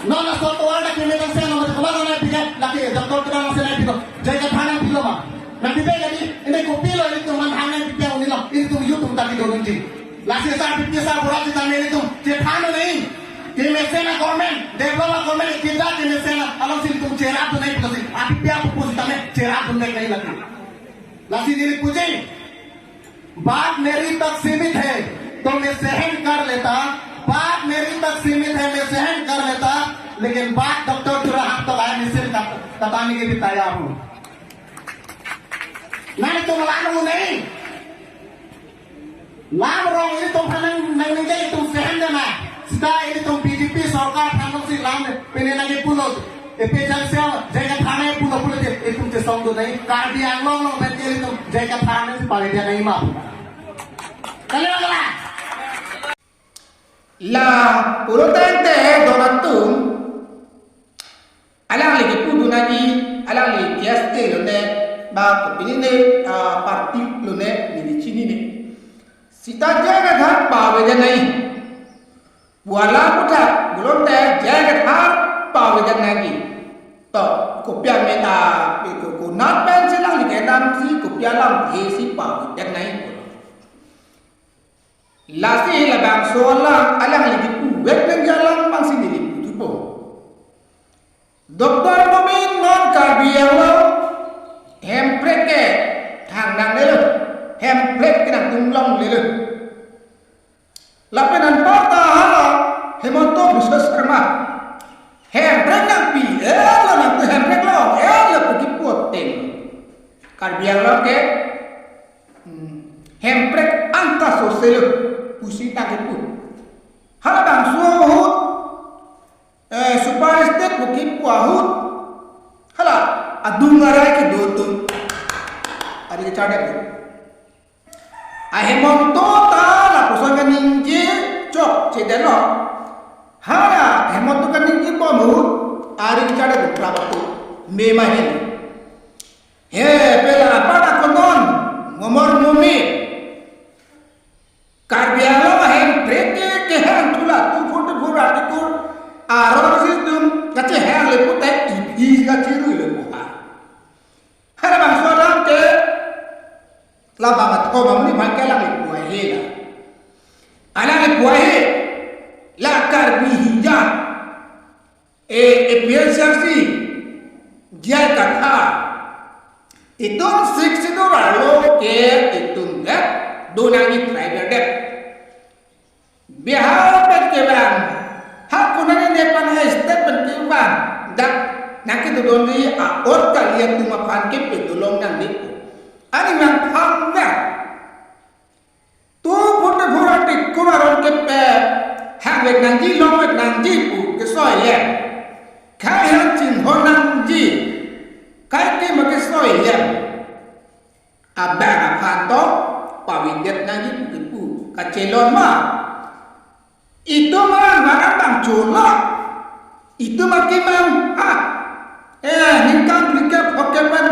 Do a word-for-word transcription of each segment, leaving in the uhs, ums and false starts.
Non asot tovar dak keme tang sen nomor koma nang pika laki doctor kita nang sen pika. Jai ka thana pilo ma. Nang pipe lagi ini kopilo ini tuh man hana pika unilo ini tuh youth tuh tadi dong ji. Lasi sa pipe sa borat kita ini tuh cethana nahi. Keme sen government, develop government kita keme sen alam sini tuh cerap tuh nahi pika si. Api pia pupus kita nahi cerap tuh nahi lagi. Lasi diri puji. बात मेरी तक सीमित है तो मैं सहन कर लेता, बात मेरी तक सीमित है मैं सहन कर लेता, लेकिन बात डॉक्टर तुरा हाथ तो आया मैं सिर कट-, कटाने के भी तैयार हूँ। Nangtum alam unai. Lam rong ilitum aphan nang nang nang ilitum sehen dana. Sita ilitum B J P sorkar aphan si lam pine nang pulo. Epe jang sel jaga thane pulo pulo je ilitum chesong do nai. Karbi Anglong along pen ilitum jaga thane si pale dia nai ma. Kali kala. La pulo tangte don atum. Alangli kepudun agi, alangli K S A lone, ba kopine ne, ah, party lone, neli chinine. Sita jaga thar pavejan nai. Wala puthak, gulonte jaga thar pavejan nai. To, kopi ame ta, ko, ko, konat pen si alangli kedam si, kopi alam he si pavejan nai. Lasi labangso alam alangli kipu vek nangji alam abang si neli putupo. Doctor Momin non Karbi Anglong Hemprek ke thangnanglelo, Hemprek ke nangtum longlelo. Lapen anparta hala Himanta Biswa Sarma Hemprek nangpi, elo nangtum Hemprek lo, elo pu kipu ateng. Karbi Anglong ke Hmm. Hemprek anta soselo pusi ta kipu. Halabangso ahut, eh, super state pu kipu ahut. Hala adung arai kedo atum. Ari kechardet. Ahemon to ta lapuson kaningje chokchedetlo. Hala ahemon to kaningje bom ahut. Ari kechardet prabatu. Memahin. He, pela apar akonon, ngomor ngome. Karbi Anglong ahem preke kehang thula two forty-four article aron si atum kachehang le putai iphi kachirui le puha. Halabangso alam ke labang athom amonit aphan ke alangli pu ahe la. Alangli pu ahe la Karbi Hija. E, A P H L C, J I Kathar, itum Sixth Schedule arlo ke itum det, donangji tribal det. Bihar pen kevang, ha konane ne pan ha state pen kevang, dak nangkedodunji a-ot kali atum aphan kepedolong nangji. Ani nangphan dak. Tu pute phura ti kumaron kepe hang vek nangji long vek nangji pu kesoi le. Khai hang chinghon nangji. Kaike ma kesoi le. Abang aphan to pavidet nangji pu kepu kachelon ma. Itum aran maran bang chula. Itum akemang ha. Eh, ningkan phlikep phokep pen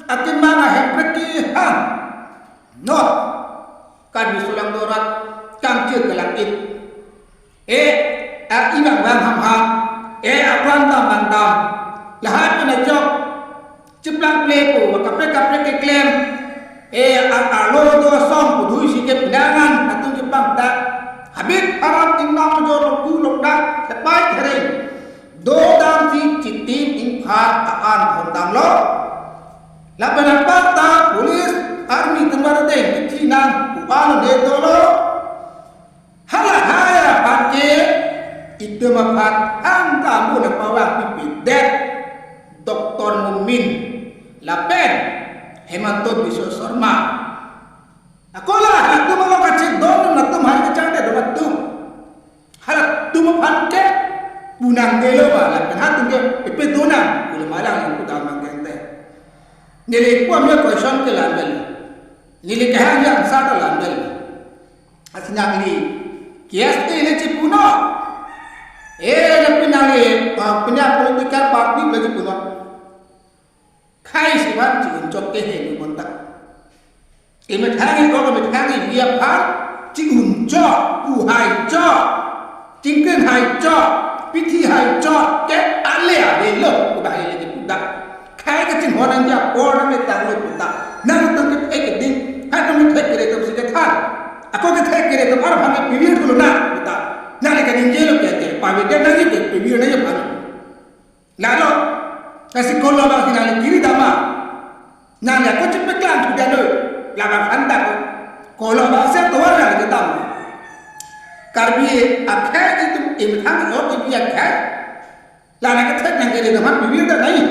akemang ahem preki ha. Not. Karbi sulang dorat kangchir kelang it. Eh, a ibang bang ham ha. Eh, apran dam bang dam. Lahai pen ajok. Chiplang ple po, kaprek kaprek keklem. Eh, a, arlo do asong pudui si ke pinangan, atum chipang ta. Habit harat tingna pujor ku lokdak, sepai thereng. Dodam si chitim ingphat a-an thondamlo. Lapen anparta police, army temar deng kechinang, ku anu de dolo. Halahai aphan ke itum aphan angka amun apawang pipidet Doctor Momin lapen Himanta Biswa Sarma. Akola halatum alo kachedon atum hari kachangde don atum. Halatum aphan ke punang delo ba lapen hatum ke pipidonang kula malang yang kudang mangkente. Neli kuam ya question ke lambel. Neli kehang yang sata lambel. Asinang ni, kias te ne chipuno. Eh, na pinang ni, pa, punya political party bagi puno. Khai si ban chiun chok ke he ni bonta. Keme thangi ko keme thangi dia par chiun chok, pu hai chok, chingkring hai chok, pithi hai chok, Puta. Nangtum kethek keding, hatum kethek kere atum si kethan. Ako kethek kere atum arphan ke pivir thulo na puta. Nangli kaningje lo ke, ke, pavedet nangji ke, pivir nangji aphan. Lalo, kasi kolo abang si nangli kiri dam ma. Nangli ako chepeklang thudet lo. Labang aphan ta ko. Kolo abang si tovar nangli kedam ma. Karbi akhei itum imthang yo Karbi akhei. La nangkethek nangkere atum aphan pivir ta nai.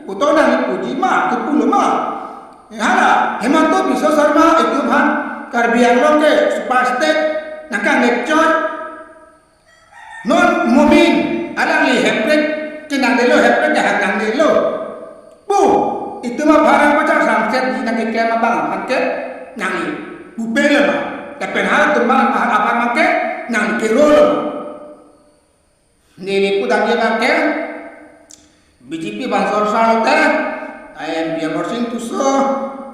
Puthot nangli puji ma, kepu lo ma. Eh, hala, Himanta Biswa Sarma itum aphan Karbi Anglong ke super state nangkang lecture. Non Momin, alangli heprek kenangdetlo, heprek kehang nangdetlo pu itum aphan nangpachar samset di nangkeklem abang aphan ke nangli pupe lo ma. Lapen halatum abang aphan, aphan abang ke nangli kero lo ma. Neli pudamji abang ke B J P abang sorsar lote, I M P Amarsing Tisso,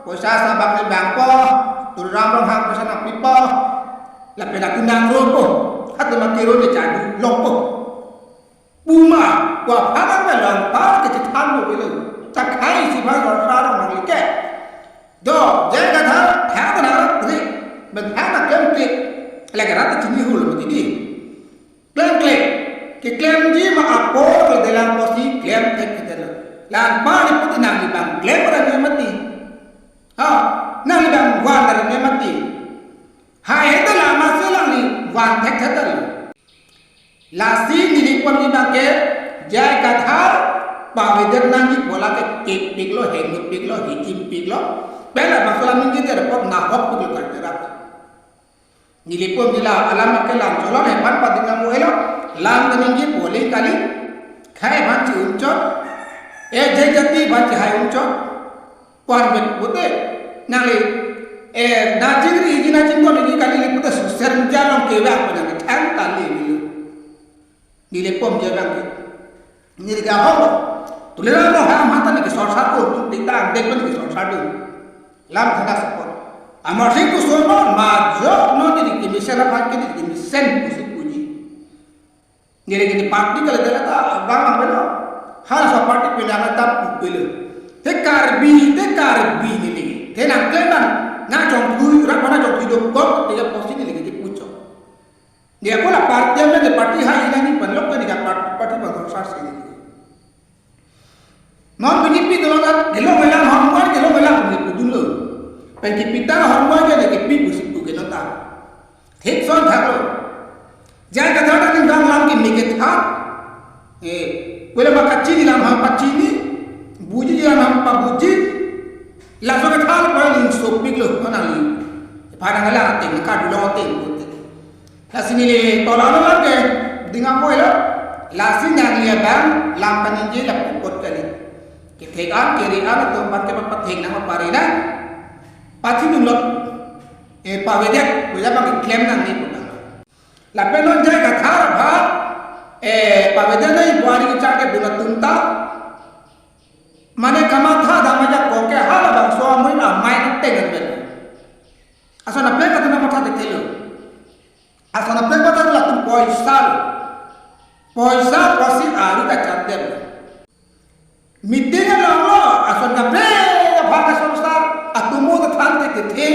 poisa asabak ni bangpo, Tuliram Ronghang poisa nangpipo, lapen aku nang ropo, hatu ma kero ne chadu longpo. Puma, wa phana me long pa ke chithan lo bilo, ta khai si abang sorsar nangli ke. Do, J I Kathar, thang na ri, ben thang na kem ke, lagi rata chini hul mati di. Klem klem. Keklemji ma apor kedelang pusi klem thekthedet lo. La-an pari puti nangli abang klem ra ne mati. Ha, nangli abang van ra ne mati. Hai heta lama si nangli van thekthedet lo. Lasi neli pon abang ke J I Kathar pavedet nangji pu la ke kepiklo, hengpiklo, hichimpiklo. Pela bangso alam ningjedet apot nahokpiklo karjerak. Neli pon neli alam ke lang cholong, eh, aphan pading kamu elo, lang kaningje polling kali, khei aphan chi-un chot, eh, J I jati aphan chihai un chot, kwan bet pute, nangli, eh, na chingri iji na chingkon iji kali li pute social media along kevang pen nangli thang tali bilo. Neli pon je abang ke. Neli ke ahok. Tuliram Ronghang mata neli ke sorsar ko, tum tik tang dek neli ke sorsar do. Lam khana support. Amarsing Tisso non majok non neli ke mesen aphan ke neli ke mesen pusi puji. Neli ke party kali kali ta abang abang lo. Halaso party pinang ta pupelo. Te Karbi, te Karbi neli. Te nangklemang, nangchongthui, rat mana chongthui dokok, te ya pusi neli ke puchok. Dia pula party amen de party hai nangji pen lok ke dia party, party bang sorsar si. Non B J P dolo ta gelong gelang hormon, gelong gelang ni pudun lo. Pen kepitang hormon ke de kepi pusi pu ke nota. Thik son thak lo. J I Kathar ta ning dang lam ke mike thak. Eh, pule ma kachini lam ha pachini, buji lam ha pabuji. Laso kethal pa ning sopik lo, mana li. Padang la ting ka dulo ting. Lasi neli tola lo lake, ding apoi lo. Lasi nangli abang, lam kaningje la pupot kali. Kethek an, kere an, atum abang ke patheng nang pare na. Pathi dun lo. Eh, pavedet, boya abang klem nangji pu abang. Lapen non J I Kathar aphan, eh, pavedet nangji pu ari kechak ke dun atum ta. Mane kamatha dam ajak ko ke halabangso amoin amai teng an ben. Ason aplek atum matha de thelo. Ason aplek matha latum poisa lo. Poisa pusi ari kachat dem. Meeting along lo, ason kaprek aphan ason sar, atum mo ta than te kethe.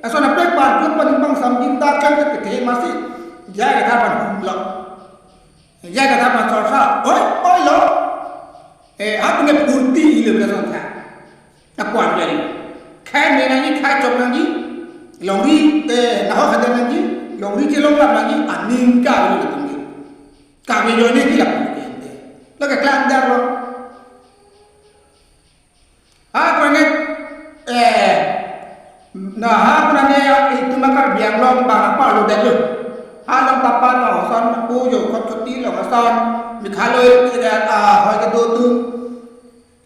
Ason kaprek parjun paning pang samjin ta kan te kethe masi. J I Kathar aphan humlo. J I Kathar aphan sorsar, oi, oi lo. Eh, atum ke purti ilo bela son tha. Akuan bela. Khai me nangji, khai chok nangji. Longri, eh, nahok hajar nangji. Longri chelong lap nangji. Aning ka ilo atum ke. Kami join ni la pute. Lake klang dar lo. Ha, kone, eh, na ha, kone itum Karbi Anglong bang apa lo dek lo. Ha, long tapan lo, son pujo, kot koti lo, son, Meghalaya, eh, ah, hoi kedo atum.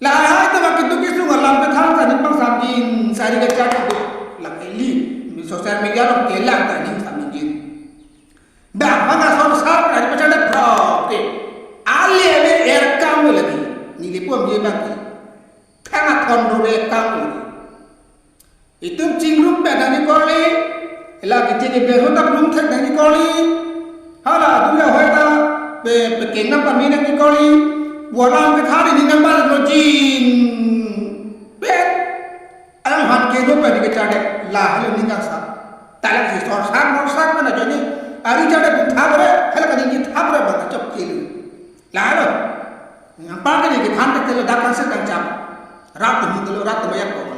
La ha, itum akitu kisung alam kethang sa ning pang samjin, sari kachat do. Lake li, mi social media lo kelang ta ning samjin. Bang, bang ason sar, ari pachan dak prok, eh. Ali, ali, er kam lagi. Neli pon je bang. Thang athon ro er kam lagi. Itum chingrum pen nangji kali. Lake chini berho ta belum thek nangji kali. Hala, dunia hoi ta, pe, pe kengnam kami nangji kali. Walang kethari ni nang bal rojin. Pen. Ino pa di kechardet lahelo ning kangsam. Talang si sorsar morsar pen ajoine ari chardet pen thap re, hela kani ni thap re bang chokche lo. Lahelo. Nangpar kani kethan tek telo dak kangse kangcham. Rat tu mutelo rat tu mayak ko.